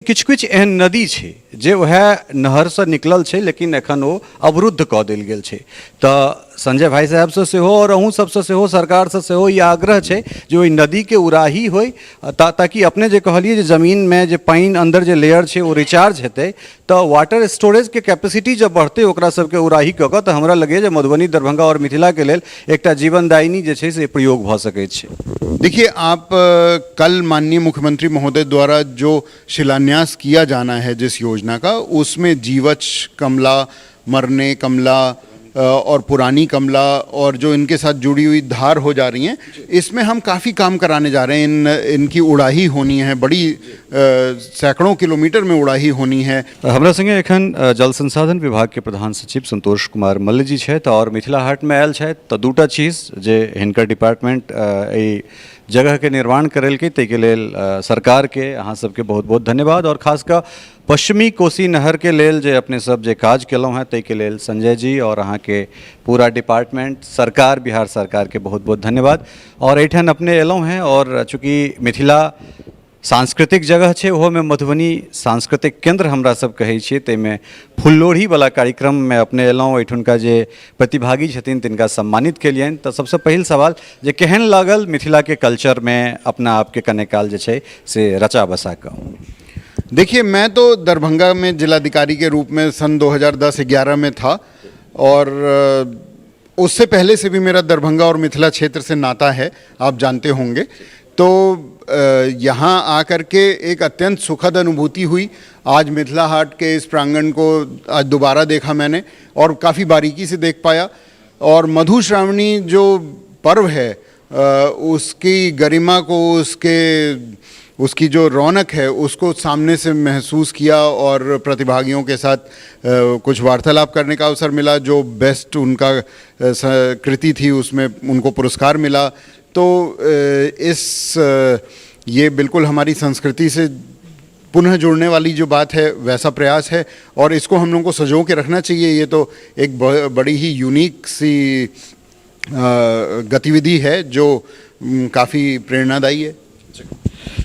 किछु किछु एहन नदी छै जे वएह नहरसँ निकलल छै, लेकिन एखन ओ अवरुद्ध कऽ देल गेल छै। तऽ संजय भाई साहेबसँ सेहो आओर अहूँ सबसँ सेहो, सरकारसँ सेहो ई आग्रह छै जे ओहि नदीके उड़ाही होइ, ताकि अपने जे कहलियै जे जमीनमे जे पानि अन्दर जे लेयर छै ओ रिचार्ज हेतै, तऽ वाटर स्टोरेजके कैपेसिटी जब बढ़तै ओकरा सबके उड़ाही कऽ कऽ, तऽ हमरा लगैए जे मधुबनी, दरभंगा आओर मिथिलाके लेल एकटा जीवनदायिनी जे छै से प्रयोग भऽ सकै छै। देखिए, आप कल माननीय मुख्यमंत्री महोदय द्वारा जो शिलान्यास किया जाना है जिस योजना का, उसमें जीवछ कमला, मरने कमला और पुरानी कमला और जो इनके साथ जुड़ी हुई धार हो जा रही हैं, इसमें हम काफ़ी काम कराने जा रहे हैं। इनकी उड़ाही होनी है, बड़ी सैकड़ों किलोमीटर में उड़ाही होनी है। हमरा संगे एखन जल संसाधन विभाग के प्रधान सचिव संतोष कुमार मल्ल जी छथि और मिथिला हाट में आयल छथि। तऽ दूटा चीज जे हिनकर डिपार्टमेंट एहि जगहके निर्माण करेलकै, ताहिके लेल सरकारके, अहाँ सबके बहुत बहुत धन्यवाद। और खास कऽ पश्चिमी कोसी नहरके लेल जे अपने सब जे काज केलहुँ हेँ, ताहिके लेल संजय जी और अहाँके पूरा डिपार्टमेंट, सरकार, बिहार सरकारके बहुत बहुत धन्यवाद। और एहिठाम अपने एलहुँ हेँ और चूँकि मिथिला सांस्कृतिक जगह छै, ओहोमे मधुबनी सांस्कृतिक केन्द्र हमरा सब कहै छियै, ताहिमे फुललोढ़ीवला कार्यक्रममे अपने एलहुँ, एहिठुनका जे प्रतिभागी छथिन तिनका सम्मानित केलियनि। तऽ सबसँ पहिल सवाल जे केहन लागल मिथिलाके कल्चरमे अपना आपके कने काल जे छै से रचा बसा कऽ? देखिए, मैं तो दरभंगा में जिलाधिकारी के रूप में सन 2010-11 में था और उससे पहले से भी मेरा दरभंगा और मिथिला क्षेत्र से नाता है, आप जानते होंगे। तो यहाँ आकर के एक अत्यंत सुखद अनुभूति हुई। आज मिथिला हाट के इस प्रांगण को आज दोबारा देखा मैंने और काफ़ी बारीकी से देख पाया और मधुश्रावणी जो पर्व है, उसकी गरिमा को, उसके उसकी जो रौनक है, उसको सामने से महसूस किया और प्रतिभागियों के साथ कुछ वार्तालाप करने का अवसर मिला। जो बेस्ट उनका कृति थी, उसमें उनको पुरस्कार मिला। तो इस ये बिल्कुल हमारी संस्कृति से पुनः जुड़ने वाली जो बात है, वैसा प्रयास है और इसको हम लोगों को सजो के रखना चाहिए। ये तो एक बड़ी ही यूनिक सी गतिविधि है जो काफ़ी प्रेरणादायी है।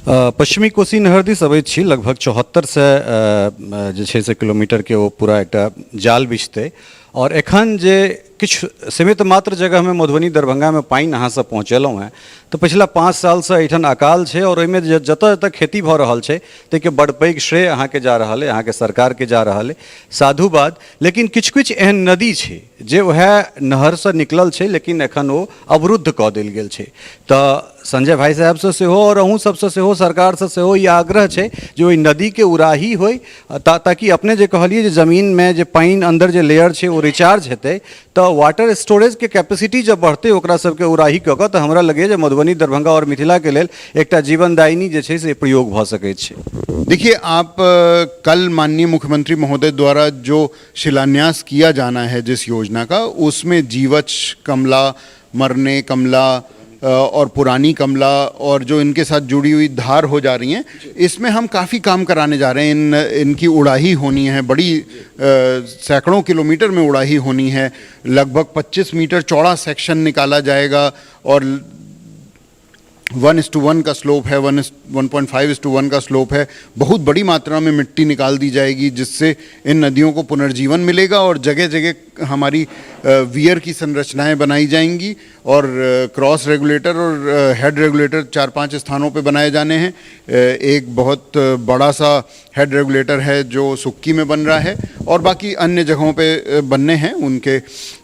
पश्चिमी कोसी नहर दिस अबैत छी। लगभग 74 सए जे छै से किलोमीटरके ओ पूरा एकटा जाल बिछतै और एखन जे किछु सीमित मात्र जगहमे मधुबनी, दरभंगामे पानि अहाँसब पहुँचेलहुँ हेँ, तऽ पछिला 5 सालसँ एहिठाम अकाल छै और ओहिमे जे जतऽ जतऽ खेती भऽ रहल छै, ताहिके बड़ पैघ श्रेय अहाँके जा रहल अइ, अहाँके सरकारके जा रहल अइ, साधुवाद। लेकिन किछु किछु एहन नदी छै जे वएह नहरसँ निकलल छै, लेकिन एखन ओ अवरुद्ध कऽ देल गेल छै। तऽ संजय भाई साहेबसँ सेहो आओर अहूँ सबसँ सेहो, सरकारसँ सेहो ई आग्रह छै जे ओहि नदीके उड़ाही होइ, ताकि अपने जे कहलियै जे जमीनमे जे पानि अन्दर जे लेयर छै ओ रिचार्ज हेतै, तऽ वाटर स्टोरेजके कैपेसिटी जब बढ़तै ओकरा सबके उड़ाही कऽ कऽ, तऽ हमरा लगैए जे मधुबनी, दरभंगा आओर मिथिलाके लेल एकटा जीवनदायिनी जे छै से प्रयोग भऽ सकै छै। देखिए, आप कल माननीय मुख्यमंत्री महोदय द्वारा जो शिलान्यास किया जाना है जिस योजना का, उसमें जीवछ कमला, मरने कमला और पुरानी कमला और जो इनके साथ जुड़ी हुई धार हो जा रही हैं, इसमें हम काफ़ी काम कराने जा रहे हैं। इनकी उड़ाही होनी है, बड़ी सैकड़ों किलोमीटर में उड़ाही होनी है। लगभग 25 मीटर चौड़ा सेक्शन निकाला जाएगा और 1:1 का स्लोप है, 1.5:1 का स्लोप है। बहुत बड़ी मात्रा में मिट्टी निकाल दी जाएगी, जिससे इन नदियों को पुनर्जीवन मिलेगा और जगह जगह हमारी वियर की संरचनाएं बनाई जाएंगी और क्रॉस रेगुलेटर और हेड रेगुलेटर चार पांच स्थानों पे बनाए जाने हैं। एक बहुत बड़ा सा हेड रेगुलेटर है जो सुक्की में बन रहा है और बाकी अन्य जगहों पे बनने हैं। उनके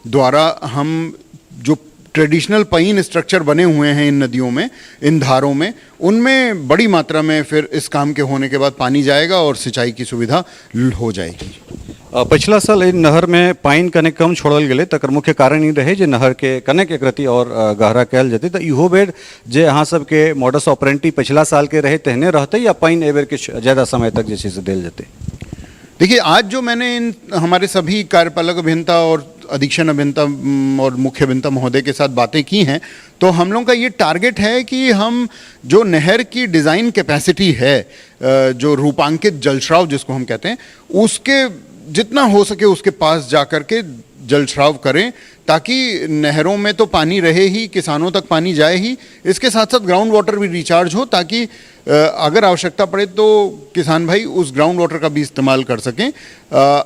द्वारा हम जो ट्रेडिशनल पइन स्ट्रक्चर बने हुए हैं इन नदियों में, इन धारों में, उनमें बड़ी मात्रा में फिर इस काम के होने के बाद पानी जाएगा और सिंचाई की सुविधा हो जाएगी। पछिला साल एहि नहरमे पानि कने कम छोड़ल गेलै, तकर मुख्य कारण ई रहै जे नहरके कनेक एक रत्ती आओर गहरा कयल जेतै। तऽ इहो बेर जे अहाँ सबके मॉडस ऑपरेंडी पछिला सालके रहै, तेहने रहतै या पानि एहि बेर किछु ज्यादा समय तक जे छै से देल जेतै? देखिए, आज जो मैंने इन हमारे सभी कार्यपालक अभियंता और अधीक्षण अभियंता और मुख्य अभियंता महोदय के साथ बातें की हैं, तो हम लोगों का ये टारगेट है कि हम जो नहर की डिज़ाइन कैपेसिटी है, जो रूपांकित जलश्राव जिसको हम कहते हैं, उसके जितना हो सके उसके पास जा कर के जलश्राव करें, ताकि नहरों में तो पानी रहे ही, किसानों तक पानी जाए ही, इसके साथ साथ ग्राउंड वाटर भी रिचार्ज हो, ताकि अगर आवश्यकता पड़े तो किसान भाई उस ग्राउंड वाटर का भी इस्तेमाल कर सकें।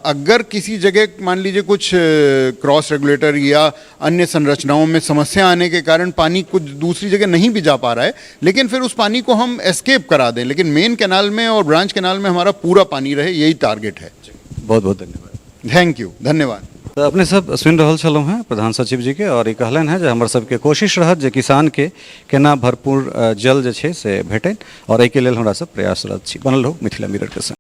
अगर किसी जगह मान लीजिए कुछ क्रॉस रेगुलेटर या अन्य संरचनाओं में समस्या आने के कारण पानी कुछ दूसरी जगह नहीं भी जा पा रहा है, लेकिन फिर उस पानी को हम एस्केप करा दें, लेकिन मेन कैनाल में और ब्रांच कैनाल में हमारा पूरा पानी रहे, यही टारगेट है। बहुत बहुत धन्यवाद। Thank you, धन्यवाद। तऽ अपने सब सुनि रहल छलहुँ हेँ प्रधान सचिव जीके आओर ई कहलनि हेँ जे हमर सबके कोशिश रहत जे किसानके केना भरपूर जल जे छै से भेटनि आओर एहिके लेल हमरा सब प्रयासरत छी। बनल रहू मिथिला मिररके संग।